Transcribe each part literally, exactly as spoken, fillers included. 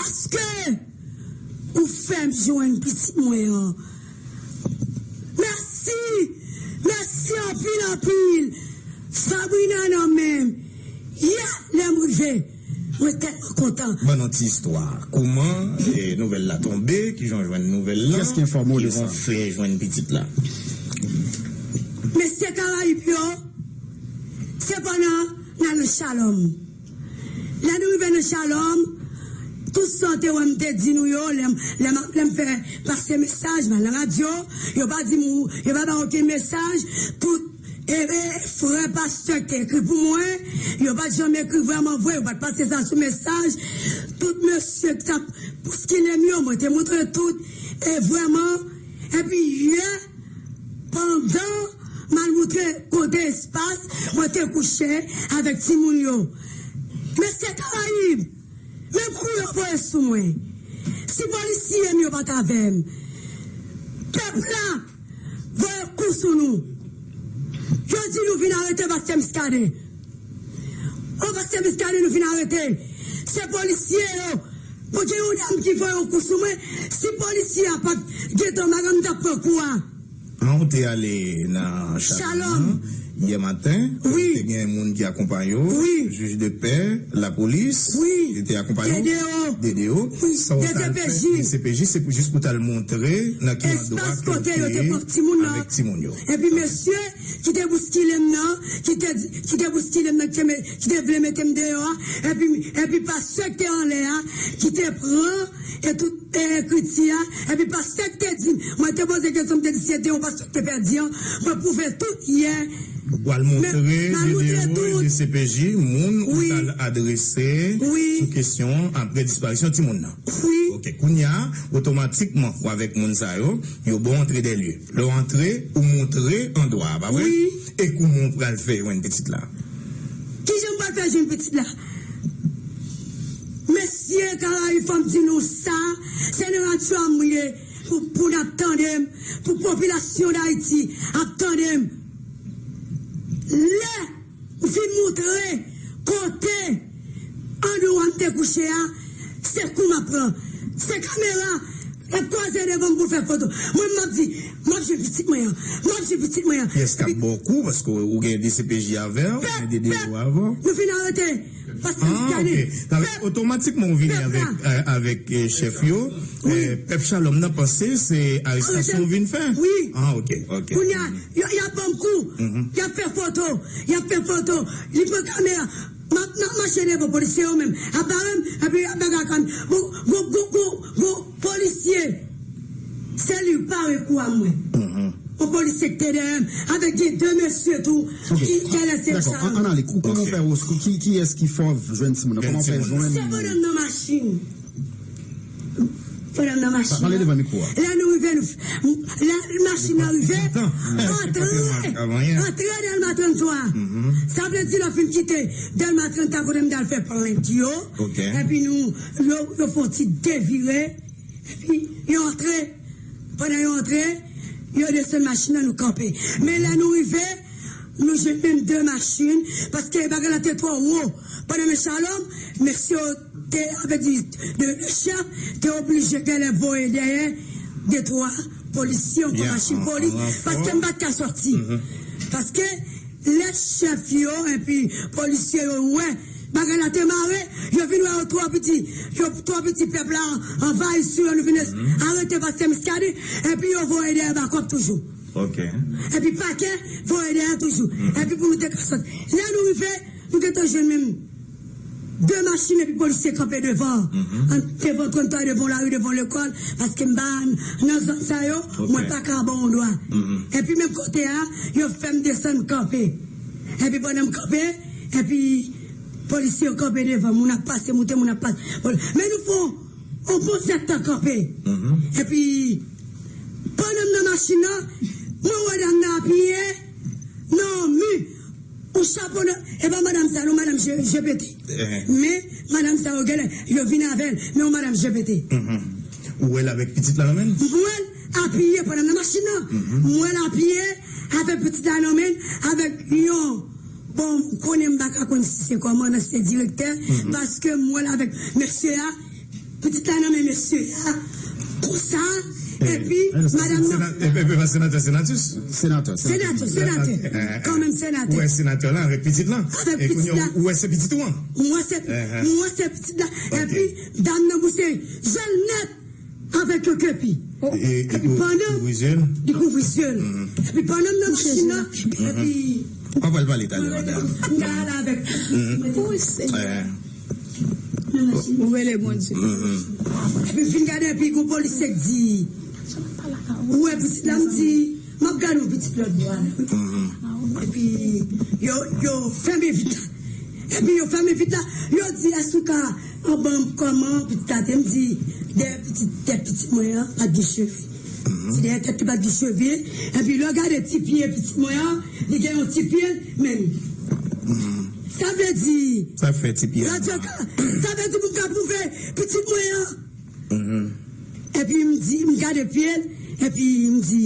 Paske ou fè m jwenn pitit mwen an. Mèsi, mèsi anpil, anpil. Sabrina nan men m. Yè, lè m rive, mwen tèlman kontan. Ban nou ti istwa. Kouman, eh, nouvèl la tonbe, kijan w jwenn nouvèl la, Kiyès ki enfòme w de sa? Kijan w fè jwenn pitit la? Mesye Karayib yo, se pandan n al nan Shalom. Lè nou rive nan Shalom, tout sa w te wè m te di nou yo, lè m, lè m, lè m fè pase mesaj, m al nan radyo, yo pa di m, yo pa ba okenn mesaj, tout, e, e, frè pastè k te ekri pou mwen, yo pa t janm ekri vrèman vre, yo pa t pase sa sou mesaj, tout mesye k t ap bouskile m yo, mwen te montre tout, e vrèman, epi yè, pandan m al montre kote espas, mwen te kouche avèk timoun yo. Mesye Karayib, men kou yo voye sou mwen. Si polisye m yo pa t avè m, pèp la voye kou sou nou. Yo di nou vin arete pastè Muscadin. O, pastè Muscadin nou vin arete. Se polisye yo. Pou gen yon dam ki voye yon kou sou mwen, si polisye a pa t gentan, madanm t ap pran kou a. An, ou te ale nan Shalom. Shalom. Yè maten, wi, te gen moun ki akonpaye w, wi, jij de pè, lapolis, wi, ki te akonpaye w, D D O, D D O, wi, sa w t al fè, D C P J, se pou, jis pou t al montre nan ki andwa ke w te avèk timoun yo. Epi mesye ki te bouskile m nan, ki te, ki te bouskile m nan, ki te, me- ki te vle mete m deyò a, epi, epi pastè k te anlè a, ki te pran e tout, e, ekriti a, epi pastè k te di m, mwen te poze kesyon, m te di se te yon pastè k te pèdi an, mwen pwouve tout yè. Ou al montre videyo D C P J, moun ou t al adrese sou kesyon apre disparisyon timoun nan. Wi. Ok, kounye a, otomatikman, ou avèk moun sa yo, yo ba w antre dèlye. Lè w antre, ou montre andwa a, pa vre? Wi. E kouman w pral fè jwenn pitit la? Kijan m pral fè jwenn pitit la? Mesye Karayib, fò m di nou sa, se nan radyo a m ye, pou, pou n ap tande m, pou popilasyon Dayiti ap tande m. Lè m fin montre kote andwa m te kouche a, se kou m ap pran. Se kamera l ap kwaze devan m pou l fè foto. Mwen, m ap di, m ap jwenn pitit mwen an. M ap jwenn pitit mwen an. Kiyès k ap ba w kou? Paske ou gen D C P J avè w, ou gen D D O avè w. Nou fin arete. Paske m gade. Ah, ok. Sa vle di otomatikman ou vini avèk, euh, avèk, euh, chèf yo. Wi. Euh, pèp Shalom nan panse se arestasyon ou vin fè. Wi. Ah, ok, ok. Kounye a, y ap ban m kou. Y ap fè foto. Y ap fè foto. Li pran kamera. M ap, m ap mache devan polisye yo menm. Ap bare m, epi y ap bagay ak gwo, gwo, gwo, gwo, gwo polisye. Se li k bare kou a mwen. Yon polisye ki te dèyè m, avèk gen de mesye tou ki genlè se Shalom. Dakò, ann ale. Kouman w fè, ki, kiyès ki fè w jwenn timoun nan? Kòman w fè jwenn? Se pandan m nan machin. Pandan m nan machin nan. Pale devan mikwo a. Lè nou rive, nou, lè machin nan rive, antre, antre Dèlma trannntwa. Sa vle di lè w fin kite Dèlma trannntwa kote m t al fè plent yo. Epi nou, yo, yo fè yon ti devire. Epi yo antre. Pandan yo antre, yo desann machin nan, nou kanpe. Men lè nou rive, nou jwenn menm de machin, paske bagay la te twò wo. Pandan men Shalom, mesye yo te, avè di, de, de chèf, te oblije genlè voye dèyè de twa polisye, ankò machin polis, paske m pa t ka sòti. Paske lè chèf yo epi polisye yo wè bagay la te mare, yo vin wè yo twò piti, yo twò piti, pèp la anvayi sou yo, nou vin arete pastè Muscadin, epi yo voye dèyè bakòp toujou. Ok. Epi pakè voye dèyè toujou. Epi pou nou te ka sòti. Lè nou rive, nou gentan jwenn menm de machin epi polisye kanpe devan. An, devan trannntwa, devan lari, devan lekòl, paske m pa nan zòn sa yo, mwen pa ka ba w dwa. Epi menm kote a, yo fè m desann kanpe. Epi pandan m kanpe, epi polisye yo kanpe devan, moun ap pase, moute, moun ap pase. Men nou fè yon bon zèdtan kanpe. Epi, pandan m nan machin nan, mwen wè dam nan apiye nan yon mi. Yon chapo nan, e pa madanm sa, non, madanm G P T. Men, madanm sa yo genlè, yo vin avè l, men yon madanm G P T. Ou wè l avèk pitit la nan men l? M wè l apiye pandan m nan machin nan. M wè l apiye avèk pitit la nan men l, avèk yon, bon, ou konnen m pa ka konn si se kòmandan, si se direktè, paske m wè l avèk mesye a, pitit la nan men mesye a konsa, epi madanm nan. Epi pa senatè, senatus. Senatè, senatè. Senatè, senatè. Kanmenm senatè. Ou wè senatè la avèk pitit la. Avèk pitit la. Ou wè se pitit ou an. Mwen se, mwen se pitit la. Epi dam nan bouse jèl nèt avèk yon kepi. Epi pandan li kouvri zye l. Epi pandan m nan machin nan, epi. Ou pral pale talè, madanm. M ta ale avèk. Ou rele Bondye. Epi m fin gade epi gon polisye k di, ou wè pitit la? M di, m ap gade yon pitit lòt bò a. Epi yo, yo fèmen vit la. Epi yo fèmen vit la, yo di, èske w ka ban m kòman pitit la te? M di, dèyè pitit, tèt pitit mwen an pa t gen cheve. Di dèyè tèt li pa t gen cheve. Epi lè w gade ti pye pitit mwen an, li gen yon ti pye, men. Sa vle di, sa fè ti pye a. Radyo ka, sa vle di pou m ka pwouve pitit mwen an. Epi m di, m gade pye l, epi m di,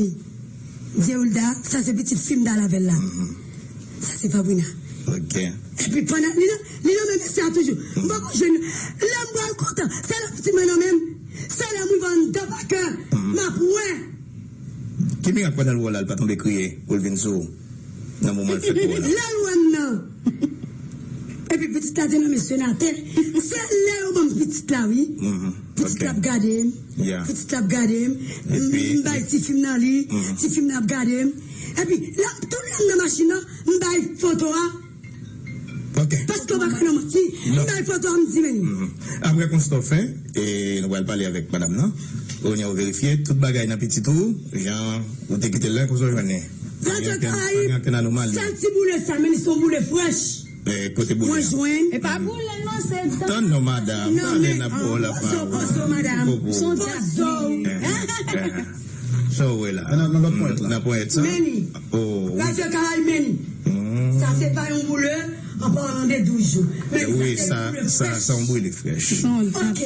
Zerilda, sa se pitit fi m t al avè l la. Sa se Fabrina. Ok. Epi pandan li nan, li nan men mesye a toujou. M poko jwenn. Lè m pral kontan, se lè pitit mwen nan men m. Se lè m rive anndan pakè, m ap wè. Ki mirak pandan l wè w la, l pa tonbe kriye pou l vin sou ou nan moman l fèk wè w la? Lè l wè m nan. Epi pitit la te nan men senatè. Se lè yo ban m pitit la, wi. Pitit la ap gade m. Pitit la ap gade m. M bay ti fi m nan li. Ti fi m nan ap gade m. Epi, lè m, tout lè m nan machin nan, m bay foto a. Paske w pa ka nan manti. M bay foto a, m di men. Apre konsta w fè, e nou pral pale avèk madanm nan. Kounye a ou verifye tout bagay nan pitit ou, jan ou te kite l la, konsa w jwenn li. Radyo Karayib, sèl ti boule sa, men li se yon boule frèch. Kote boule a? Mwen jwenn. E pa boule non, se dan. Tann non, madanm. Talè n ap ba w lapawòl. Pozo, madanm. Pozo. Sa w wè la? Nan ponyèt sa? Meni. Radyo Karayib, meni. Sa se pa yon boule, an palan de douz jou. Wi, sa, sa, sa yon boule frèch. Ok.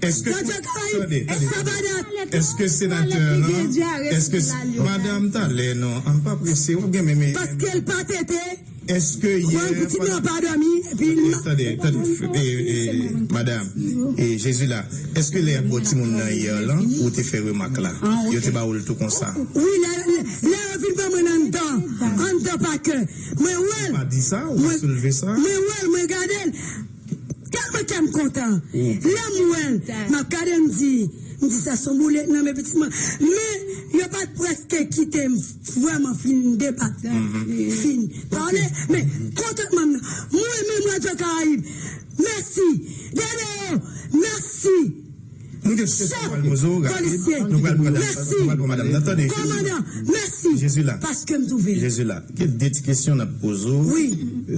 Èske, èske, tande, tande, èske senatè lan, èske, madanm, talè non, an pa prese, w ap gen menm. Paske l pa tete. Èske yè, pitit mwen pa dòmi, epi l. Tande, tande, madanm, e Jezi la, èske lè y ap ba w timoun nan yè lan, ou te fè remak la? Yo te ba w l tou konsa? Wi, lè, lè, lè yo vin ban mwen anndan, anndan pakè. Mwen wè l. Ou pa di sa, ou pa soulve sa? Mwen wè l, mwen gade l. Tèlman kè m kontan. Lè m wè l, m ap gade, m di, m di sa se yon boule nan men pitit mwen. Men, yo pa t prèske kite m vrèman fin debat. Fin pale. Men, kontantman m nan. Mwen menm Radyo Karayib. Mèsi. Dede, mèsi. Nou gen chèf polisye. Nou pral pran madanm nan. Tande. Kòmandan, mèsi. Jezi la. Paske m twouve l. Jezi la. Gen de ti kesyon n ap poze w, wi,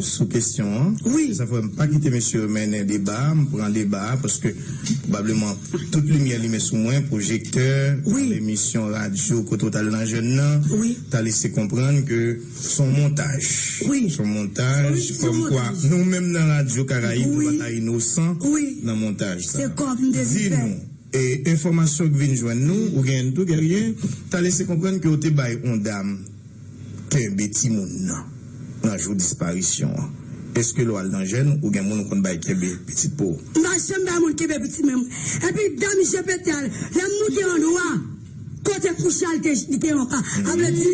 sou kesyon an. Wi. Se sa fè m pa kite mesye yo mennen deba a, m pran deba a, paske pwobableman tout limyè limen sou mwen, pwojektè, wi, emisyon radyo kote w t al nan jèn nan, wi, ta lese konprann ke se yon montaj. Wi. Se yon montaj, kòmkwa nou menm nan Radyo Karayib, wi, nou pa ta inosan, wi, nan montaj sa. Se kòm m te di fè. Di nou, e enfòmasyon k vin jwenn nou, ou genyen tou, Guerrier, ta lese konprann ke w te bay yon dam kenbe timoun nan, nan jou disparisyon an. Èske lè w al nan jèn, ou gen moun ou konn bay kenbe pitit pou ou? M pa janm bay moun kenbe pitit mwen. Epi dam G P T a, lè m moute an dwa, kote kouche a, li te, li te anba. Sa vle di,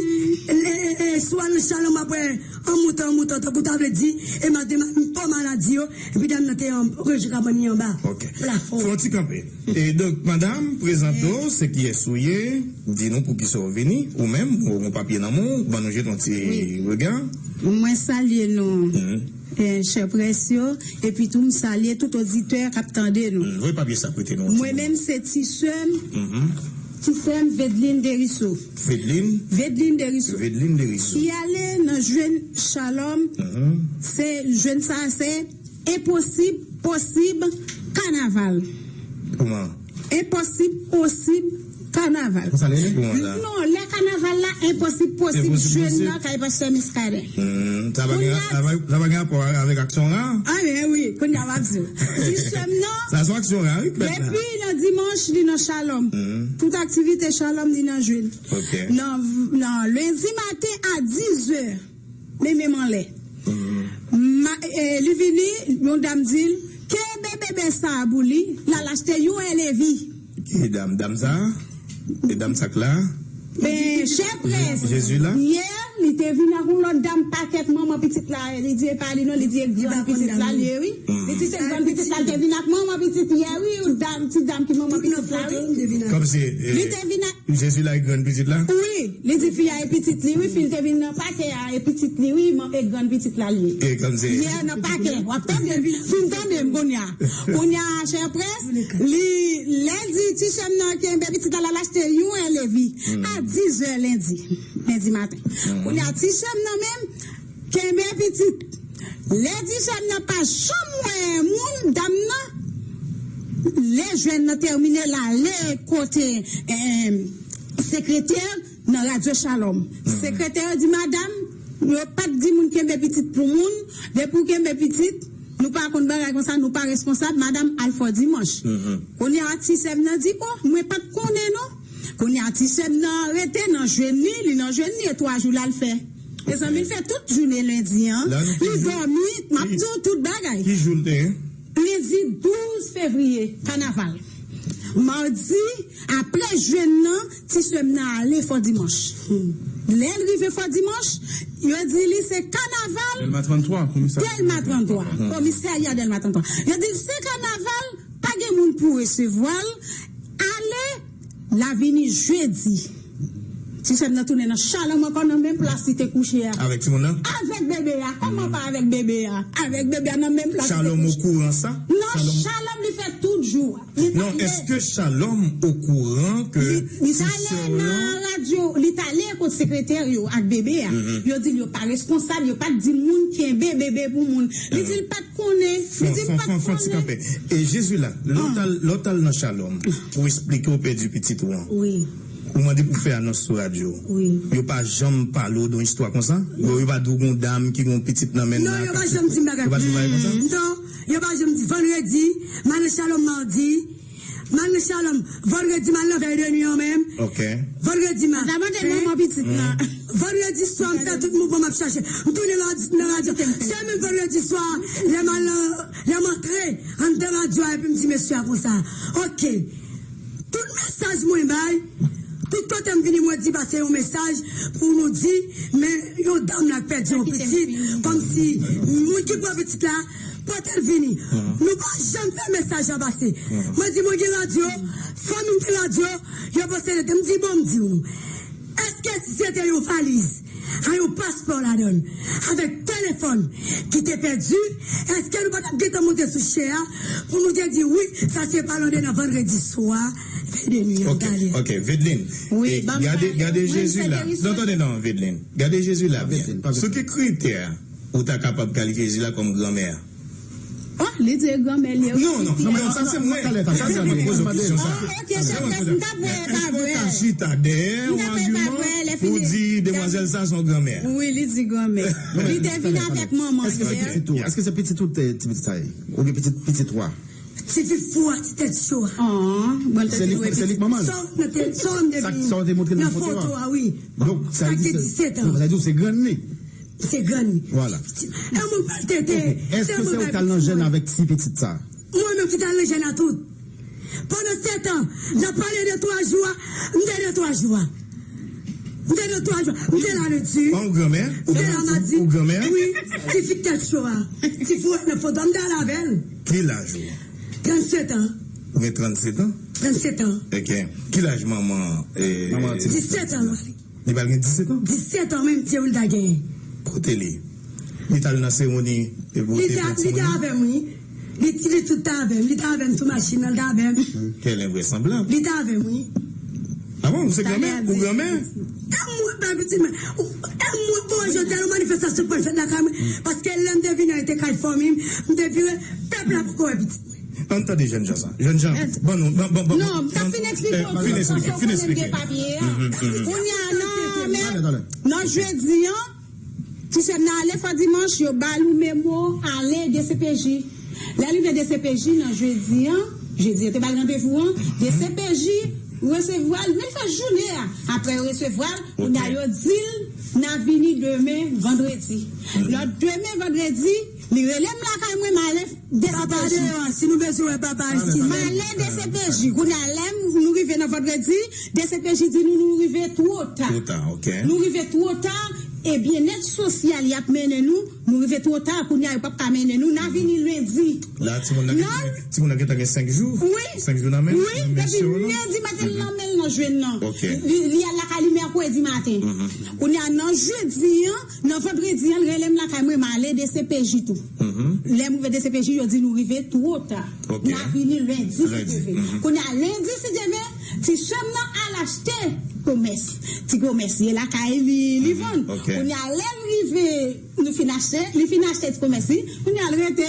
e, e, e, si w al nan Shalom apre, an moutan, an moutan, tankou ta vle di, e m ap de, m pran maladi yo, epi dam nan te an, rejou kabann li anba. Ok. Plafon. Fè yon ti kanpe. E donk, madanm, prezante w, se kiyès ou ye, di nou poukisa w vini, ou menm, ou gon papye nan men w, ban nou jete yon ti rega. Mwen salye nou, e, chè près yo, epi tou m salye tout oditè k ap tande nou. Voye papye sa prete nou. Mwen menm se ti sè m, ti sè m Vedline Deriso. Vedline? Vedline Deriso. Vedline Deriso. Ki ale nan jèn Shalom, se jèn sa a se Enposib posib kanaval. Kòman? Enposib posib kanaval. Konsa l rele? Kòman sa? Non, lè kanaval la, enposib posib jèn nan kay pastè Miskaden. Hmm, sa pa gen, sa pa, sa pa gen rapò avèk aksyon ra? Ah, ben wi, kounye a w ap di. Di sè m nan. Sa se yon aksyon ra, wi, k fèt la. Depi nan dimanch, li nan Shalom. Tout aktivite Shalom, li nan jèn. Ok. Nan, nan lendi maten a dizè. Men menm anlè. Ma, e, li vini, yon dam di l, kenbe bebe sa a pou li, l al achte yon èlevi. Ki dam, dam sa a? E dam sa k la a? Ben, chè près. Jezi la? Yè, li te vin ak yon lòt dam pakèt manman pitit la, li di e pa li non, li di e grann pitit la li ye, wi. Li di se grann pitit la, li te vin ak manman pitit yè, wi, yon dam, ti dam ki manman pitit la, wi. Kòmsi, eh, li te vin ak Jezi la e grann pitit la? Wi, li di fi a e pitit li, wi, fi l te vin nan pakè a e pitit li, wi, man, e grann pitit la li ye. E kòmsi. Yè nan pakè, w ap tande, fin tande m kounye a. Kounye a, chè près, li, lè l di ti sè m nan kenbe pitit la, l al achte yon èlevi a dizè lendi, lendi maten. Kounye a, ti sè m nan menm, kenbe pitit. Lè ti sè m nan pa janm wè moun, dam nan, lè jwèn nan tèmine, l ale kote, eh, sekretè nan Radyo Shalom. Sekretè a di, madanm, yo pa t di moun kenbe pitit pou moun, depi w kenbe pitit, nou pa konn bagay konsa, nou pa responsab, madanm al fò dimanch. Kounye a, ti sè m nan di, o, mwen pa t konnen non. Kounye a, ti sè m nan rete nan jeni, li nan jeni, e twa jou l al fè. Mezanmi, l fè tout jounen lendi an. Li dòmi, m ap di w tout bagay. Ki jou l te ye? Lendi douz fevriye, kanaval. Madi, apre jeni an, ti sè m nan ale fò dimanch. Lè l rive fò dimanch, yo di li se kanaval. Dèlma trannntwa, komisè. Dèlma trannntwa, komisarya Dèlma trannntwa. Yo di l se kanaval, pa gen moun pou resevwa l. Ale, l a vini jedi. Ti sè m nan tounen nan Shalom ankò nan menm plas li te kouche a. Avèk timoun nan? Avèk bebe a. Kòman pa avèk bebe a? Avèk bebe a nan menm plas li te kouche. Shalom okouran sa? Non, Shalom li fè tout jou a. Non, èske Shalom okouran ke ti sè w nan radyo, li t ale kot sekretè yo ak bebe a. Yo di l yo pa responsab, yo pa t di moun kenbe bebe pou moun. Li di l pa t konnen. Li di l pa t konnen. Fon, fon, fon, fon ti kanpe. E Jezi la, lè w t al, lè w t al nan Shalom pou esplike w pèdi pitit ou an. Wi. Ou mande pou fè anons sou radyo. Wi. Yo pa janm pale w de yon istwa konsa? Yo, yo pa di w gen yon dam ki gen yon pitit nan men l la. Non, yo pa janm di m bagay. Yo pa di w bagay konsa? Non, yo pa janm di. Vandredi, m al nan Shalom madi, m al nan Shalom vandredi, m al nan vèy de nwi an menm. Ok. Vandredi maten. Vandredi swa, m fè tout mouvman m ap chache. M tounen nan radyo. Se menm vandredi swa, lè m al nan, lè m antre anndan radyo a, epi m di mesye a konsa. Ok. Tout mesaj mwen bay, tout kote m vini, mwen di pase yon mesaj pou nou di, men yon dam la k pèdi yon pitit, kòmsi moun ki pran pitit la, pote l vini. Nou pa janm fè mesaj la pase. Mwen di, mwen gen radyo, fanmi m gen radyo, yo posede m di, bon, m di w nou. Èske si se te yon valiz a yon paspò ladan l, avèk telefòn ki te pèdi, èske nou pa t ap gentan monte sou chè a pou nou te di, wi, sa se pa l anndan nan vandredi swa, vèy de nwi an, talè. Ok, Vedeline. Wi, gade, gade Jezi la. Non, tande non, Vedeline. Gade Jezi la byen. Sou ki kritè ou ta kapab kalifye Jezi la kòm granmè a? Oh, li di granmè li ye. Non, non, non, sa se mwen. Sa se mwen poze w kesyon sa. Oh, ok, chèf, m t ap wè e pa vre. Èske w ta chita dèyè yon agiman pou di demwazèl sa se yon granmè? Wi, li di granmè. Li te vin avèk manman l yè. Èske se pitit ou, ti pitit sa ye? Oubyen pitit, pitit ou a? Ti fi fou a, ti tèt cho a. Se li, se li k manman l. Sa w te montre nan foto a, wi. Donk, sa vle di se, sa vle di se grann li. Se grann li. Vwala. E moun pral tete. Èske se ou k t al nan jèn avèk ti pitit sa? Mwen menm ki t al nan jèn a tout. Pandan sèt an, n ap pale de twa jou a, m te de twa jou a. M te de twa jou a. M te la lendi. Ou granmè? M te la madi. Ou granmè? Wi. Ti fi tèt cho a. Ti fi w nan foto a, m te al avè l. Ki laj ou? Trannsèt an. Ou gen trannsèt an? Trannsèt an. Ok. Ki laj manman, eh, manman ti? Disèt an. Li pral gen disèt an? Disèt an menm, se wi l ta genyen. Kote li? Li t al nan seremoni pou te fè timoun nan? Li te avè m, wi. Li, li tout t avè m. Li t avè m sou machin nan, li t avè m. Kèl envresanblab. Li t avè m, wi. Ah bon, ou se granmè? Ou granmè? E mwen, ba pitit mwen. E mwen, bon, jodi a, yon manifestasyon k pral fèt lakay mwen. Paske lè m te vini an, te kay fanmi m, m te vire, pèp la poko wè pitit mwen. Ann tande jènjan sa. Jènjan, ban nou, ban, ban, ban. Non, m t ap fin eksplike w. Fin eksplike, fin eksplike. Kounye a, nan, men, nan jedi an, ti sè m nan ale fò dimanch, yo ba l yon memo, ale D C P J. Lè l rive D C P J nan jedi an, jedi yo te ba l randevou an, D C P J resevwa l, men l fè jounen an. Apre yo resevwa l, kounye a yo di l, n a vini demen vandredi. Lò demen vandredi, Li rele m lakay mwen, m ale Papa D C P J. Deyò, si nou bezwen wè papa, eskize m. M ale D C P J. Kounye a, lè m, nou rive nan vandredi, D C P J di nou, nou rive two ta. Two ta, ok. Nou rive two ta, e byennèt sosyal y ap mennen nou, nou rive two ta, kounye a, yo p ap ka mennen nou, n a vini lendi. La, timoun nan gen, timoun nan gentan gen senk jou? Wi. Senk jou nan men l? Wi, nan men depi lendi maten, l nan men l nan jwenn nan. Ok. Li, li al lakay li mèkredi maten. Kounye a, nan jedi an, nan vandredi an, l rele m lakay mwen, m ale D C P J tou. Lè m rive D C P J, yo di nou rive two ta. Ok. N a vini lendi, si Dye vle. Kounye a, lendi, si Dye vle, ti sè m nan al achte komès. Ti komès, ye lakay li, li vann. Ok. Kounye a, lè l rive, nou fin achte, li fin achte ti komès li. Kounye a, l rete,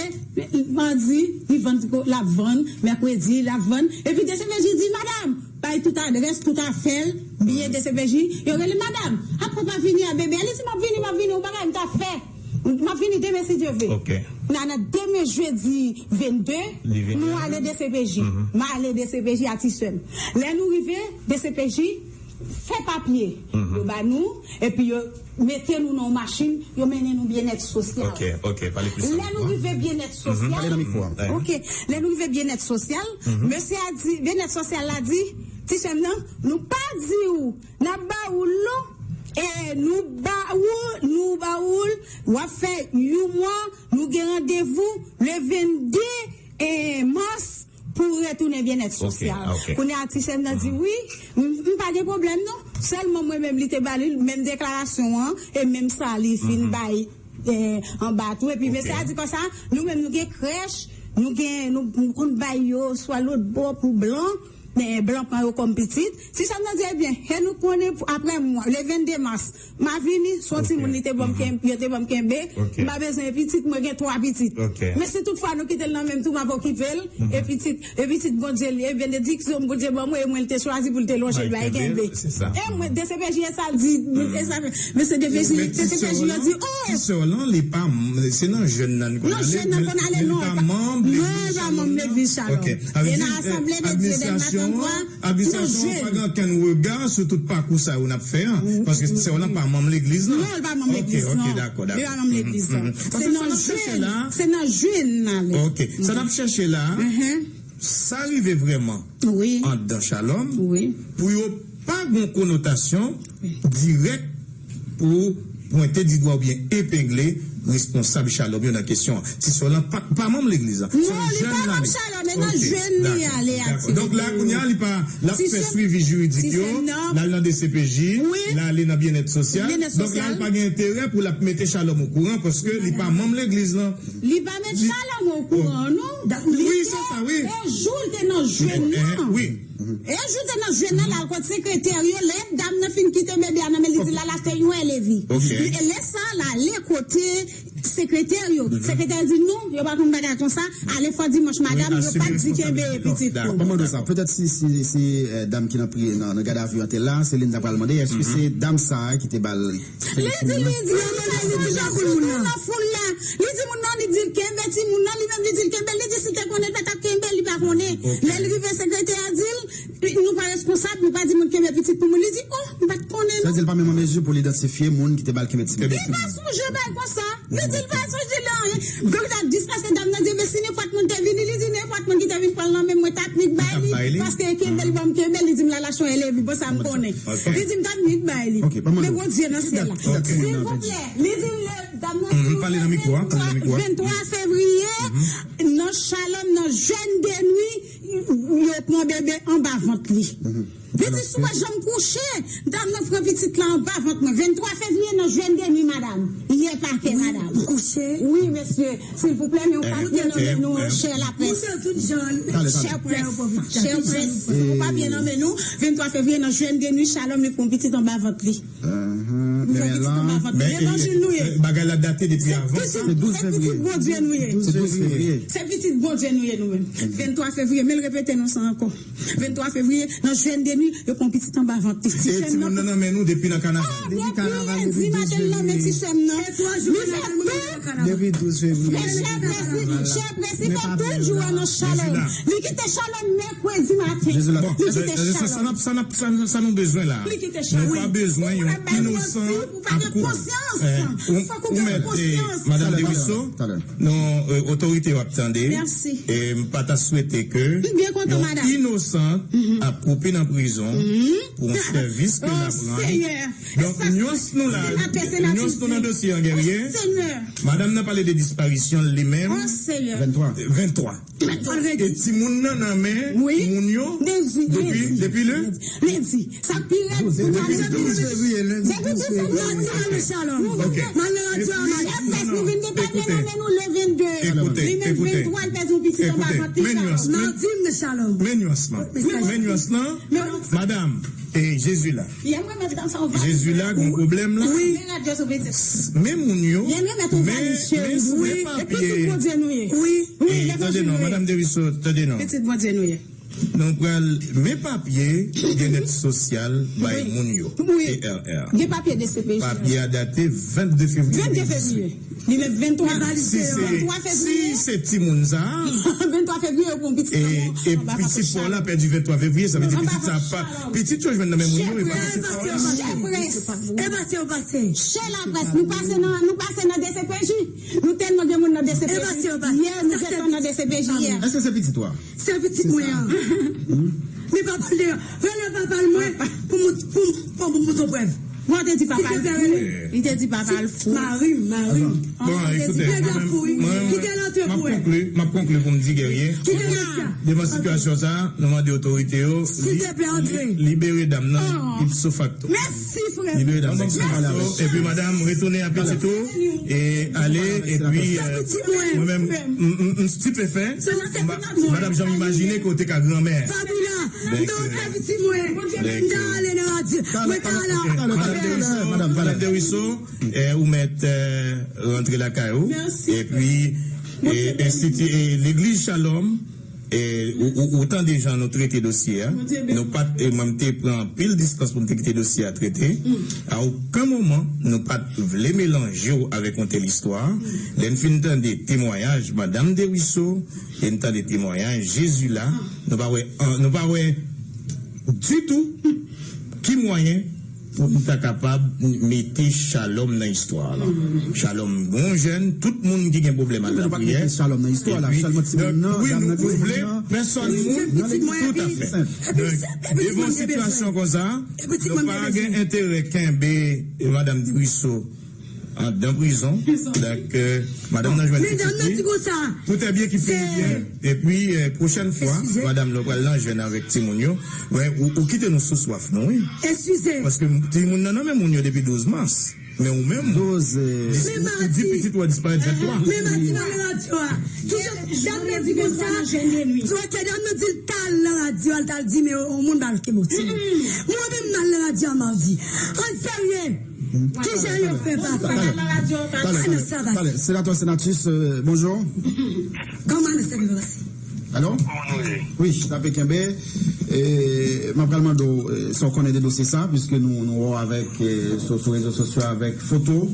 madi, li vann ti ko-, l ap vann, mèkredi, l ap vann. Epi D C P J di, madanm, bay tout adrès, tout afè l, byen D C P J. Yo rele, madanm, apre w pa vini a, bebe? Li di, m ap vini, m ap vini, yon bagay m ta fè. M ap vini demen, si Dye vle. Ok. N a nan demen jedi vennde, nou ale D C P J. M ale D C P J a ti sè m. Lè nou rive D C P J, fè papye yo ba nou, epi yo mete nou nan yon machin, yo mennen nou byennèt sosyal. Ok, ok, pale plis nan mikwo a. Lè nou rive byennèt sosyal, pale nan mikwo a. Ok, lè nou rive byennèt sosyal, mesye a di, byennèt sosyal la di, ti sè m nan, nou pa di w, n ap ba ou l non, e nou ba ou, nou ba ou l, w ap fè yon mwa, nou gen randevou le vennde e mas pou retounen byennèt sosyal. Ok, ok. Kounye a, ti sè m nan di, wi, m, m pa gen pwoblèm non. Sèlman mwen menm, li te ba li menm deklarasyon an, e menm sa li fin bay, e, anba tou. Epi mesye a di konsa, nou menm nou gen krèch, nou gen, nou, nou konn bay yo swa lòtbò pou blan, men blan pran yo kòm pitit. Ti sè m nan di, ebyen, e nou konnen pou, apre mwa, le vennde mas, m a vini, se yon timoun li te ban m kenbe, yo te ban m kenbe. M pa bezwen pitit, mwen gen twa pitit. Men si toutfwa nou kite l nan men m tou, m ap okipe l. E pitit, e pitit Bondye li ye, benediksyon Bondye ban mwen, e mwen l te chwazi pou l te lonje l bay kenbe. E mwen, D C P J e sa l di, e sa, mesye D P J, D C P J yo di, oh! Ti sè w lan, li pa, se nan jèn nan li konn ale, non, jèn nan konn ale, non, li pa manm legliz Shalom. E nan Asanble de Dye Dèlma trannntwa, Administrasyon an pa gen okenn rega sou tout pakou sa yo n ap fè an, paske sè w lan pa manm legliz lan. Non, l pa manm legliz, non. Ok, ok, dakò, dakò. Li pa manm legliz lan. Se nan jèn, se nan jèn nan li. Ok, sa n ap chèche la, sa rive vrèman anndan Shalom, pou yo pa gen konotasyon dirèk pou pwente di dwa oubyen epengle responsab Shalom yo nan kesyon an. Ti sè w lan pa, pa manm legliz lan. Non, li pa manm Shalom, e nan jèn li ale aktyèlman. Donk la, kounye a, li pa, l ap fè swivi jiridik yo, l al nan D C P J, l ale nan byennèt sosyal. Donk la, li pa gen enterè pou l ap mete Shalom okouran paske li pa manm legliz lan. Li pa met Shalom okouran, non. Wi, se sa, wi. E jou l te nan jèn nan. E jou te nan jèn nan, l al kot sekretè yo, lè dam nan fin kite bebe a nan men li, di l al achte yon L V. E lè sa a, l ale kote sekretè yo. Sekretè yo di, non, yo pa konn bagay konsa, ale fò dimanch, madanm, yo pa t di kenbe pitit pou. Mwen mande w sa, petèt si, si, si, eh, dam ki nan pri-, nan, nan gadavi an te la, se li n ta pral mande, èske se dam sa a ki te ba l Li di, li di, li di, li di, li di, nan foul la. Li di moun nan, li di l kenbe timoun nan, li menm li di l kenbe l, li di si l te konnen l pa t ap kenbe l, li pa konnen. Lè l rive, sekretè a di l, nou pa responsab, nou pa di moun kenbe pitit pou moun. Li di, oh, m pa t konnen non. Sa di l pa menm an mezi pou l idantifye moun ki te ba l kenbe timoun. Li pa sonje bay konsa. Li di l pa sonje nan anyen. Donk, l ap dispanse dam nan di, men si nenpòt moun te vini, li di nenpòt moun ki te vin pran l nan men mwen, t ap nik bay li, paske kenbe l ban m kenbe l, li di m l al achte yon L V, bon sa m konnen. Li di m t ap nik bay li. Men Bondye nan syèl la. Silvouplè, li di l, dam nan di vennntwa fevriye, nan Shalom, nan jèn de nwi, yo pran bebe anba vant li. Li di, si w wè jan m kouche, dam nan pran pitit la anba vant mwen. Vennntwa fevriye nan jèn de nwi, madanm. Yè pakè, madanm. Ou kouche? Wi, mesye. Silvouplè, men ou pa byen nan men nou, chè laprès. Chè près. Chè près. Ou pa byen nan men nou. Vennntwa fevriye nan jèn de nwi, Shalom li pran pitit anba vant li. Yon pitit anba vant li. Levanjil nou ye. Bagay la date depi avan sa. Se pitit Bondye nou ye. Se pitit Bondye nou ye nou menm. Vennntwa fevriye, men l repete nou sa ankò. Vennntwa fevriye, nan jèn de nwi, yo pran pitit anba vant li. Ti jèn nan. Timoun nan nan men nou depi nan kanaval. Depi lendi maten l nan men ti sè m nan. Li fè tout. Depi douz fevriye. Chè près, chè près, li fè tout jou a nan Shalom. Li kite Shalom mèkredi maten. Li kite Shalom. Sa nou bezwen la. Li kite Shalom. Nou pa bezwen yon inosan. Ou pa gen konsyans. Fòk ou gen konsyans. Madanm Deriso, non, otorite yo ap tande. E m pa ta swete ke yon inosan ap koupe nan prizon pou yon sèvis ke n ap rann. Donk, nyans nou la, nyans nou nan dosye an, Guerrier. Madanm nan pale de disparisyon li menm. Venntwa. E timoun nan nan men moun yo depi, depi le Lendi. Sa k pi rèd pou nou, depi douz fevriye, lendi douz fevriye. Madi, Mami Shalom. Mwen nan radyo a, Madi. Fès nou vin gen papye nan men nou le vennde. Li menm venntwa, l pèdi yon pitit anba vant li, Shalom. Madi, Mami Shalom. Men nyans lan. Men nyans lan. Madanm, e Jezi la. Jezi la, gon pwoblèm la. Men moun yo, men, men papye. E, tande non, Madanm Deriso, tande non. Pitit Bondye nou ye. Nou pral men papye byennèt sosyal bay moun yo. P R R. Gen papye D C P J. Papye a date vennde fevriye. Vennde fevriye. Li menm venntwa. Si se, si se timoun sa a, venntwa fevriye pou yon pitit lanmò. E pitit pa w la pèdi venntwa fevriye, sa vle di pitit sa a pa, pitit yo jwenn nan men moun yo, e pa pitit pa w la. Chè laprès, nou pase nan, nou pase nan D C P J. Nou tèlman gen moun nan D C P J. Yè, nou gentan nan D C P J yè. Èske se pitit ou a? Se pitit mwen an. Men papa l deyò. Rele papa l mwen pou m, pou m, pou m montre w prèv. Mwen te di papa l fou. Li te di papa l fou. Mari m, mari m. Bon, ekoute, mwen, mwen, m ap konkli, m ap konkli pou m di Guerrier. Devan sitiyasyon sa a, nou mande otorite yo li-, libere dam nan ipso facto. Mèsi, frè. Libere dam nan ipso facto. Epi, madanm, retounen a pitit ou. E ale, epi, mwen menm, m, m, m stipefè. M pa t janm imajine ke w te ka granmè. Fabila, m ta wè pitit mwen. M ta ale nan radyo. Mwen ta la. Madanm Deriso, ou mèt rantre lakay ou. Epi, e, enstiti, e, legliz Shalom, e, ou, ou, ou tande jan nou trete dosye a. Nou pa t, e, mwen m te pran anpil distans pou m te kite dosye a trete. A okenn moman, nou pa t vle melanje w avèk yon tèl istwa. Lè n fin tande temwayaj Madanm Deriso, lè n tande temwayaj Jezi la, nou pa wè, an, nou pa wè ditou ki mwayen pou n ta kapab mete Shalom nan istwa la. Shalom, bon jèn, tout moun ki gen pwoblèm al lapriyè. Epi, donk, wi, nou, nou vle pèsòn moun, toutafè. Donk, devan sitiyasyon konsa, nou pa gen enterè kenbe Madanm Deriso anndan prizon. Donk, euh, madanm nan jwenn pitit li. Tout est bien qui finit bien. Epi, euh, pwochèn fwa, madanm nan pral nan jèn avèk timoun yo. Mwen, ou, ou kite nou sou swaf nou, wi. Paske timoun nan nan men moun yo depi douz mas. Men ou menm, ou, ou di pitit ou a disparèt venntwa. Men madi nan radyo a. Kijan dam nan di konsa? Dam nan di l t al nan radyo a, l t al di men yon moun ba l ke moti. Mwen menm m al nan radyo a, m ap di. An serye. Kijan yo fè papa? Talè, talè, talè, talè. Senatè, senatrice, euh, bonjou. Kòman nou se vivre? Alo? Wi, n ap kenbe. E, m ap pral mande w, e, sa w konnen de dosye sa, piske nou, nou wè w avèk, e, sou, sou rezo sosyo avèk foto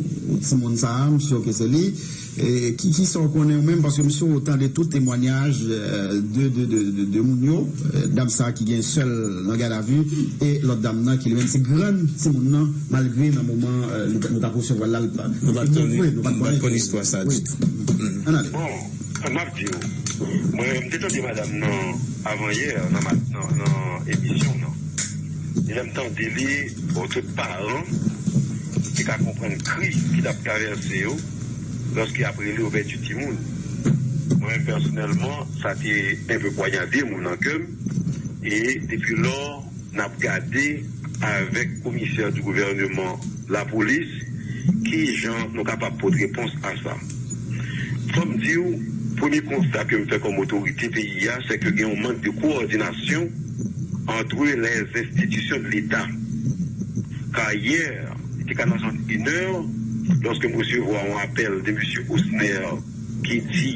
timoun sa a, m si ke se li. E, ki, ki sa w konnen ou menm, paske m si w tande tout temwanyaj, e, de, de, de, de, de moun yo, e, dam sa a ki gen sèl nan gadavi, e lòt dam nan ki li menm se grann timoun nan, malgre nan moman, e, nou t ap resevwa l la, nou pa t konn istwa sa ditou. Ann ale. Bon, m ap di w, mwen, m te tande madanm nan avanyè nan, nan, nan emisyon nan. E lè m tande li, bon, tout paran te ka konprann kri ki t ap travèse yo lòske y ap rele yo pèdi timoun. Mwen menm pèsonèlman, sa te enpe pwanyade mwen nan kè m. E depi lò, n ap gade avèk komisè di gouvèneman, lapolis, kijan nou kapab pot repons a sa. Fò m di w, premye konsta ke m fè kòm otorite peyi a, se ke gen yon mank de kowòdinasyon entre les institutions de l'État. Ka yè, li te ka nan zòn inè, lòske m resevwa yon apèl de mesye Osner ki di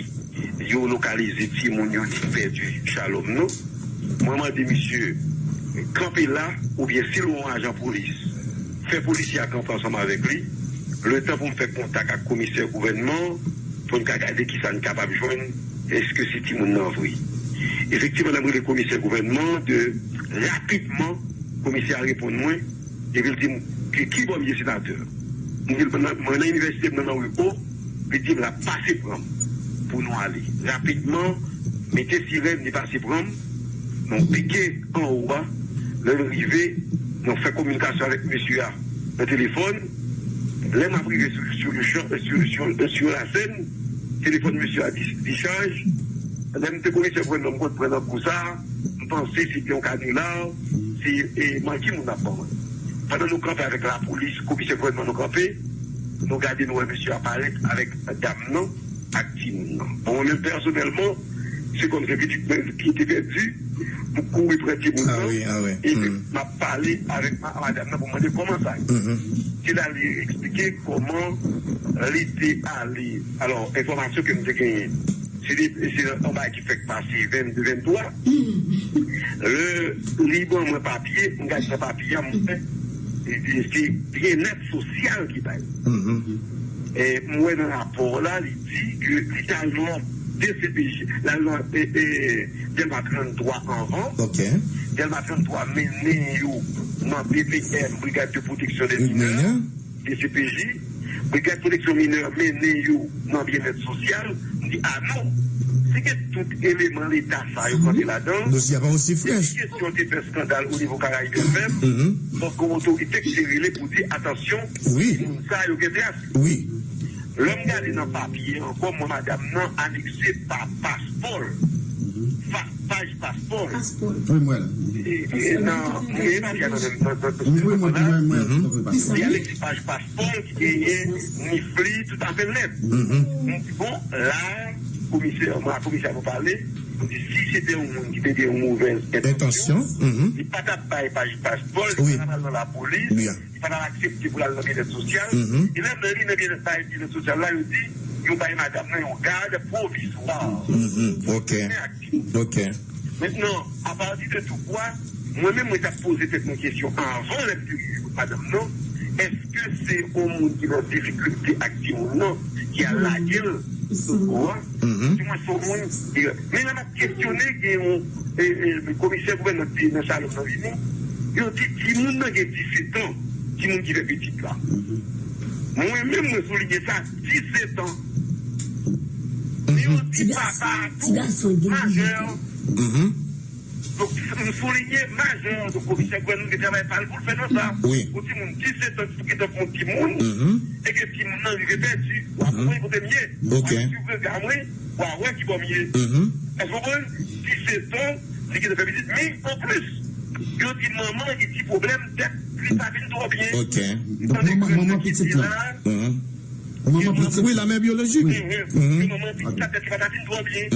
yo lokalize timoun yo ki pèdi Shalom nan. Mwen mande misye kanpe la, oubyen si l wè yon ajan polis, fè polisye a kanpe ansanm avèk li, letan pou m fè kontak ak komisè gouvènman, pou n ka gade kisa n kapab jwenn, èske se timoun nan vre. Efektivman, lè m rele komisè gouvènman, de, rapidman, komisè a reponn mwen, epi l di m, Ki, ki bò m ye, senatè? M di l, mwen nan, mwen nan inivèsite, m nan, nan ri o. Li di m l ap pase pran m pou nou ale. Rapidman, mete sirèn, li pase pran m. Nou pike anwo a. Lè n rive, nou fè kominikasyon avèk mesye a nan telefòn. Lè m ap rive sou, sou, sou, sou, sou, sou lasèn, telefòn mesye a di, dichaj. Lè m te komisè gouvènman, m konn pran nan kou sa a, m panse se te yon kanila, se, e, manti moun ap ban mwen. Pandan nou kanpe avèk lapolis, komisè gouvènman nou kanpe, nou gade, nou wè mesye a parèt avèk dam nan ak timoun nan. Bon, mwen menm pèsonèlman, se kòm se pitit mwen ki te pèdi, m kouri pran timoun nan, epi m ap pale avèk ma-, madanm nan pou mande kòman sa ye. Se la li eksplike kòman li te ale. Alò, enfòmasyon ke m te genyen, se de, se yon bagay ki fèk pase vennde, venntwa. Lè li ban mwen papye, m gade nan papye a, m wè, li di se byennèt sosyal ki bay. E m wè nan rapò la, li di ke li t al nan D C P J, l al nan, e, e, Dèlma tranntwa anvan. Dèlma tranntwa mennen yo nan B P M, Brigade de Protection des Mineurs. D C P J, Brigad Pwoteksyon Minè mennen yo nan byennèt sosyal. M di, a non, si gen tout eleman Leta sa yo plante ladan, dosye a pa osi frèch. Depi kesyon te fè eskandal o nivo Karayib F M, donk gen yon otorite ki te rele pou di, atansyon, wi, moun sa yo gen tras. Wi. Lè m gade nan papye ankò, mwen madanm nan anekse pa paspò l. Pa- paj paspò l. Paspò l. Wi, m wè l. E, e, nan, m gen papye a nan men m, nan, nan, nan telefòn nan. Wi, m wè, m wè, m wè. Li ale sou paj paspò l ki genyen nif li toutafè nèt. M di, bon, la, komisè, mwen ak komisè a nou pale, m di, si se te yon moun ki te gen yon movèz entansyon, li pa t ap bay paj paspò l, li pa t ap al nan lapolis, li pa t ap aksepte pou l al nan byennèt sosyal. E lè m li nan byennèt, bay byennèt sosyal la, yo di, yo bay madanm nan yon gad pwovizwa. Ok. Ok. Mentnan, apati de tou kwa, mwen menm, mwen t ap poze tèt mwen kesyon anvan lè m te rive kot madanm nan, èske se yon moun ki nan difikilte ak timoun nan ki al lage l sou kou a? Si mwen se yon moun, e, men lè m ap kesyone, gen yon, e, e, komisè gouvènman ki te nan Shalom nan vini, yo di timoun nan gen disèt an, timoun ki fè pitit la. Mwen menm, mwen soulinye sa, disèt an. Men yo di papa a tou majè. Donk, m soulinye majè. Donk, komisè gouvènman gen travay pa l pou l fè nan sa. Wi. Yon timoun disèt an ki gentan fè yon timoun, e ke timoun nan rive pèdi. W ap konprann kote m ye. Ok. W ap swiv rega mwen, w a wè ki bò m ye. Èske w konprann? Disèt an, li gentan fè pitit, men anplis, yo di manman li gen ti pwoblèm tèt, li pa vin twò byen. Ok. Donk, manman, manman pitit la. Manman pitit. Wi, la mère biologique. Mhm. Manman pitit la tèt li pa ta vin twò byen.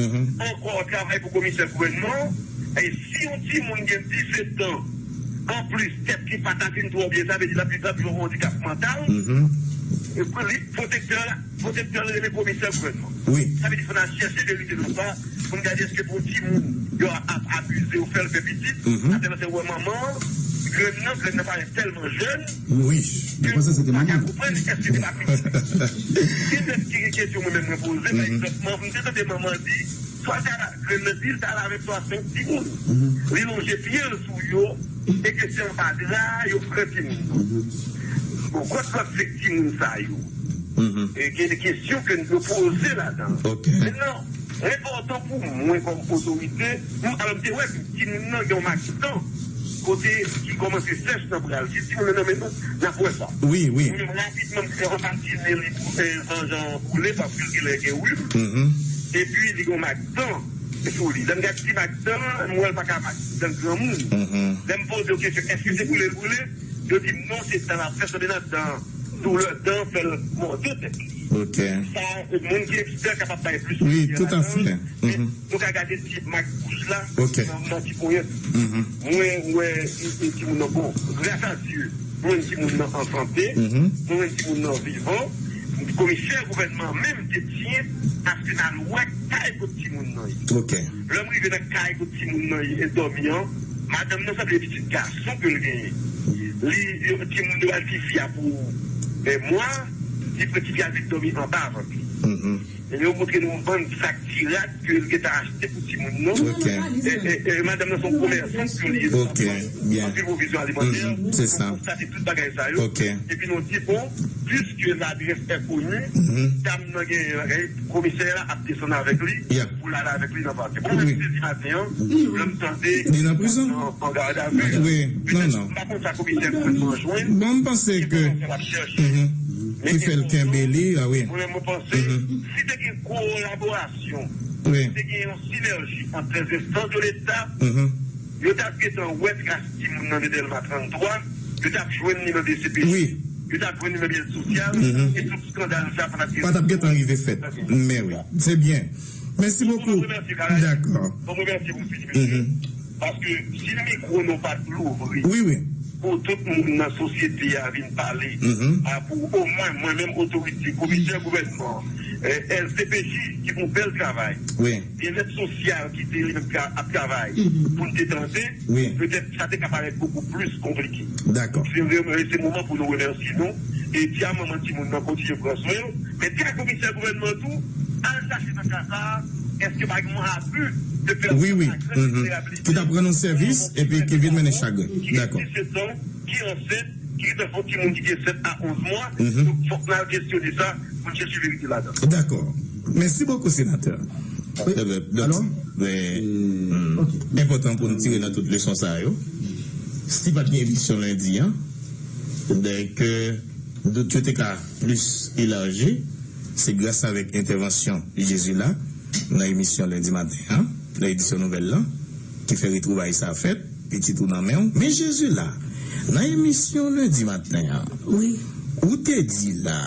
Ankò, travay pou komisè gouvènman. E si yon timoun gen disèt an, anplis, tèt li pa ta vin twò byen, sa vle di l ap viv, l ap viv yon andikap mantal. E pou li, pwotektè la, pwotektè l rele komisè gouvènman. Wi. Sa vle di, fò n al chèche verite nan sa, pou n gade èske pou yon timoun, yo ap abize, yo fè l fè pitit, apre sa, se wè manman, grenn nan, grenn nan parèt tèlman jèn, wi, mwen panse se te manman. Pa ka konprann èske se pa pitit. Gen de, gen kesyon mwen menm mwen poze, pa egzanp, m te tande manman di, swa l ta la, grenn nan di l ta la avèk swa senk timoun. Li lonje pye l sou yo, e ke se anba dra yo pran timoun nan. Bon, kot lòt senk timoun sa yo? E gen de kesyon ke nou poze ladan. Ok. Mentnan, enpòtan pou mwen kòm otorite, m, alò m te wè timoun nan gen yon makitan kote ki kòmanse sèch nan bra l. Si timoun nan nan men nou, n ap wè sa. Wi, wi. Mwen menm rapidman, m fè anpati nen li pou fè zanjan boule paske l genlè gen rim. Epi li gen yon makitan sou li. Lè m gade ti makitan an, m wè l pa ka makitan granmoun. Lè m poze yo kesyon, èske se boule l boule? Yo di m non, se dan l ap fè, sanble nan dan, doulè dan fè l mòde tèt li. Ok. Sa, moun ki ekspè kapab bay plis. Wi, tout à fait. Men nou ka gade ti mak bouch la, nan, nan ti ponyèt. Mwen wè, e, e, timoun nan bon. Gras a Dye, mwen timoun nan an sante, mwen timoun nan vivan. Komisè gouvènman menm te di aske n al wè kay kot timoun nan ye. Ok. Lè m rive nan kay kot timoun nan ye, e dòmi an, madanm nan sanble pitit gason ke l genyen. Li, timoun yo al tifi a pou, e, mwa, li pran tifi a vin dòmi anba vant li. Mhm. E yo montre nou yon bann sak tirat ke l gentan achte pou timoun nan. Ok. E, e, e madanm nan se yon komèsant ke li ye. Ok, byen. Anpil pwovizyon alimantè. Mhm, se sa. Nou konstate tout bagay sa yo. Ok. Epi nou di, bon, puiske ladrès è koni, dam nan gen, e, komisè a ap desann avèk li pou l ale avèk li nan pati. Bon, mwen sezi maten an, lè m tande li nan prizon, an gadavi. Wi, non, non. M pa konn sa komisè gouvènman an jwenn. Bon, m panse ke ki fè l kenbe li, a wi. Mwen menm, mwen panse, si te gen kolaborasyon, si te gen yon sinèji ant lèzenstans de Leta, yo t ap gentan wè tras timoun nan de Dèlma trannntwa, yo t ap jwenn li nan D C P J, yo t ap jwenn li nan byennèt sosyal, e tout eskandal sa pa t ap gentan rive fèt. Men wi, se byen. Mèsi bokou. Dakò. Bon, mwen remèsye pou fini, mesye. Paske si mikwo nou pa t louvri pou tout moun nan sosyete a vin pale, a, pou omwen mwen menm otorite, komisè gouvènman, e, S D P J ki fè yon bèl travay, byennèt sosyal ki te li menm ka ap travay pou n te tande, petèt sa te ka parèt bokou plis konplike. Dakò. Se vre, se moman pou nou remèsye nou e di a manman timoun nan kontinye pran swen l. Men di a komisè gouvènman tou, al chache nan ka sa a, èske pa gen yon abi de pèsòn wi, wi. Ki t ap rann yon sèvis epi ki vin mennen chagren. Dakò. Ki ansent, ki gentan fè yon timoun ki gen sèt a onz mwa. Donk, fòk n al kesyone sa pou n chèche verite ladan. Dakò. Mèsi bokou, senatè. Wi. Alò? Enpòtan pou n tire nan tout leson sa yo. Si pa t gen emisyon lendi an, donk, dout yo te ka plis elaji, se gras avèk entèvansyon Jezi la nan emisyon lendi maten an, nan edisyon nouvèl lan, ki fè retwouvay sa fèt, pitit ou nan men w. Men Jezi la, nan emisyon lendi maten an, wi, ou te di la,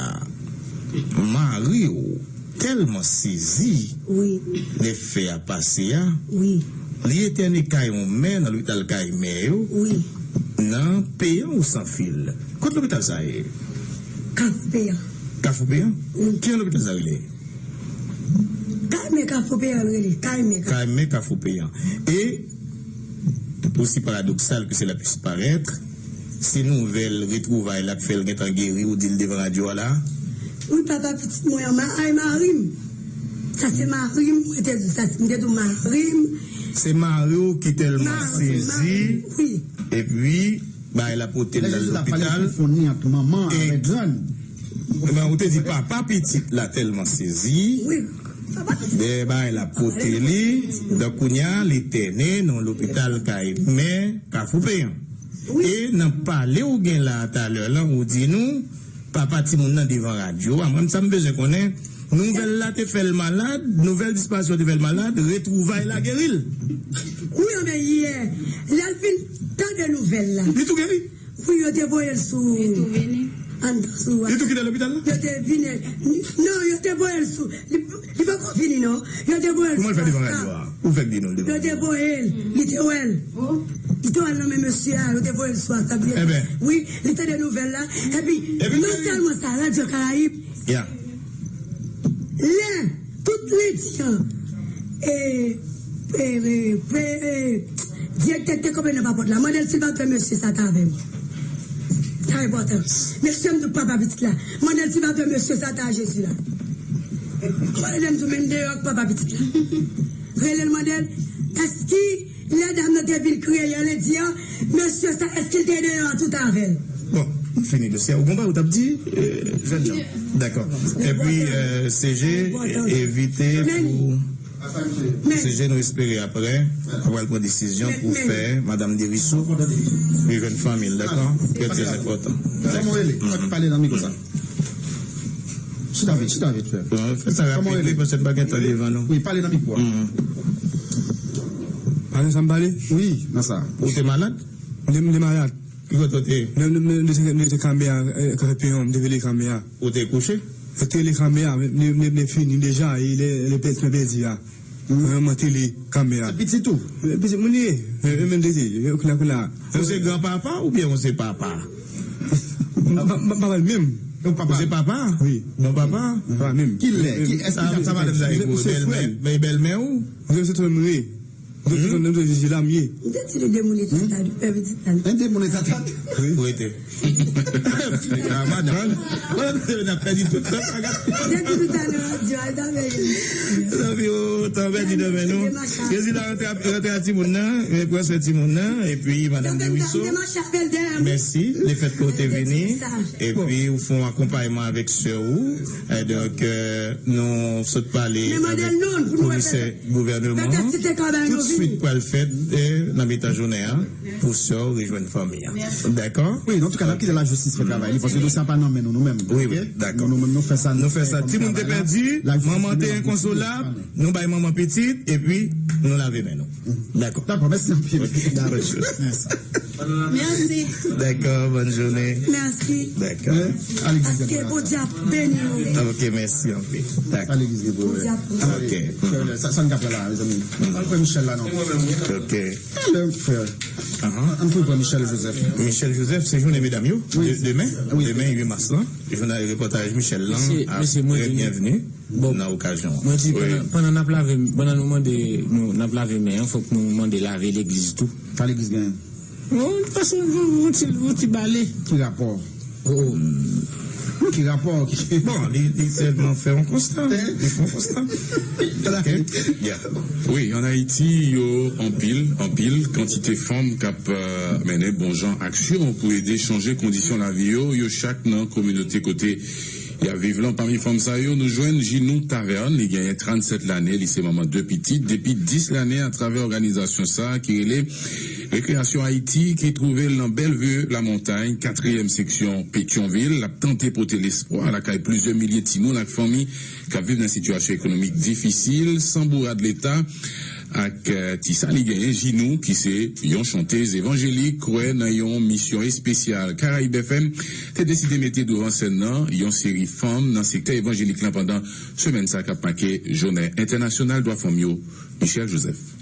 mari w tèlman sezi, wi, lè fè a pase a, wi, li entène kay yon mè nan lopital kay mè yo, wi, nan Peyan ou Sanfil. Kot lopital sa ye? Kafou Peyan. Kafou Peyan? Wi. Ki jan lopital sa rele? Kay mè Kafou Peyan rele, kay mè Kafou. Kay mè Kafou Peyan. E, osi paradoksal ke cela puisse paraître, se nouvèl retwouvay la k fè l gentan geri, ou di l devan radyo a la? Wi, papa pitit mwen an, ma-, ay, mari m. Sa se mari m, mwen te di sa, si m te di w mari m. Se mari w ki tèlman sezi, wi, epi bagay la pote l nan lopital. Ebyen, ou te di papa pitit la tèlman sezi, wi, papa pitit, bagay la pote li, donk kounye a, li entène nan lopital kay mè Kafou Peyan. Wi. E nan pale w gen la talè lan, ou di nou, papa timoun nan devan radyo a. Mwen, sa m bezwen konnen, nouvèl la te fè l malad, nouvèl disparisyon te fè l malad, retwouvay la geri l. Wi, anben yè, lè l fin tande nouvèl la. Li tou geri? Wi, yo te voye l sou. Li tou vini? Anndan sou. Li tou kite lopital la? Yo te vini. Non, yo te voye l sou. Li, li poko vini, non. Yo te voye l sou. Kòman l fè devan radyo a? Ou fèk di nou l devan. Yo te voye l, li te wè l. Li te wè l nan men mesye a, yo te voye l sou WhatsApp. Wi, li tande nouvèl la. Epi, non sèlman sa, Radyo Karayib, lè, tout lendi an, e, e, e, e, direktè te kanpe nan papòt la, mande l si l pa t wè mesye sa t avè m. Sa enpòtan. Mesye m di papa pitit la. Mande l si l pa t wè mesye sa t a Jezi la. Mande l di men deyò ak papa pitit la. Rele l, mande l, èske lè dam nan te vin kriye yè lendi an, mesye sa, èske l te deyò tout avè l? Bon, fini dosye a. Ou gon bagay ou t ap di, e, jènjan? Dakò. Epi, e, C G, evite pou, C G, nou espere apre, ou pral pran desizyon pou fè Madanm Derisou rejwenn fanmi l, dakò? Trè, trè enpòtan. Kòman w rele? Fò w pale nan mikwo sa. Chita vit, chita vit, frè. Bon, fè sa rapid, wi, paske n pa gen tan devan nou. Wi, pale nan mikwo a. Pale sa m pale? Wi, nan sa. Ou te malad? M te, m te malad. Ki kote w te ye? M, m, m, m te, m te kanpe a, e, kanpe yon, m te vele kanpe a. Ou te kouche? M te vele kanpe a, m, m, m, m fini deja, e lè, lè pèdi, mwen pèdi a. Mwen, mwen te vele kanpe a. Se pitit ou? Pitit moun li ye. E, e, men m te di, e, kounye a, kounye a. Ou se granpapa oubyen ou se papa? M pa, m pa, m pa papa menm. Ou se papa? Wi. Bon papa? Papa menm. Ki lè? Ki, èske sa, sa madanm sa ye pou bèlmè, bèlmè ou? Mwen se tonton mwen ye. Depi nou te vijilan, m ye. M te di li demoule tata, li pè pitit la. Li demoule tata. Wi. Wi, te. Ah, madanm. Madanm, te vin ap pèdi tout tan, sa, gade. M te di tout a nan radyo a, li ta pèdi. Tanpri, oh, tan pèdi nan men nou. Prezidan, rantre a, rantre a timoun nan, men pran swen timoun nan, epi madanm Deriso. Mèsi, lefèt ke w te vini, epi ou fè yon akonpayman avèk sè ou. E donk, euh, nou sot pale avèk komisè gouvènman an, toutswit pral fèt, eh, nan mitan jounen an, pou sè w rejwenn fanmi an. Dakò? Wi, antouka, n ap kite lajistis fè travay li, paske dosye a pa nan men nou, nou menm. Wi, wi, dakò. Nou, nou menm, nou fè sa, nou fè sa. Timoun te pèdi, manman te enkonsolab, nou bay manman pitit, epi nou lave men nou. Dakò. Dakò, mèsi anpil. Mèsi. Dakò, bòn jounen. Mèsi. Dakò. Paske Bondye ap beni nou. Ok, mèsi anpil. Dakò. Ok. Sa, sa n ka fè la, mezanmi? Al kwè Michel la, non? Ok. Alè, frè. Ann kwè Michel Joseph. Michel Joseph, se jounen medam yo. De-, demen, demen uit mas lan. Jounen repòtaj Michel lan ap trè byenvni nan okazyon an. Mwen di, pandan, pandan n ap lave, pandan nou mande, nou, n ap lave men an, fòk nou mande lave legliz tou. Sa legliz genyen? Bon, pase yon, yon ti, yon ti bale. Ki rapò? Oh, oh. Ki rapò? Bon, li, li sèlman fè yon konsta. Li fè yon konsta. Ok. Yeah. Wi, ann Ayiti, yo anpil, anpil kantite fanm k ap, euh, mennen bon jan aksyon pou ede chanje kondisyon lavi yo, yo chak nan kominote kote y ap viv lan. Pami fanm sa yo, nou jwenn Jinou Taverne, li genyen trannsèt lane, li se manman de pitit depi dis lane atravè òganizasyon sa a ki rele Rekreyasyon Ayiti, ki twouve l nan Bellevue Lamontagne, katriyèm seksyon Petyonvil. L ap tante pote lespwa lakay plizyè milye timoun ak fanmi k ap viv nan sitiyasyon ekonomik difisil, san bourad Leta. Ak, eh, ti sa li genyen, Jinou, ki se yon chantez evanjelik, kwè nan yon misyon espesyal. Karayib F M te deside mete douvan sèn nan yon seri fanm nan sektè evanjelik lan pandan semèn sa k ap make Jounen Entènasyonal Dwa Fanm yo. Michel Joseph.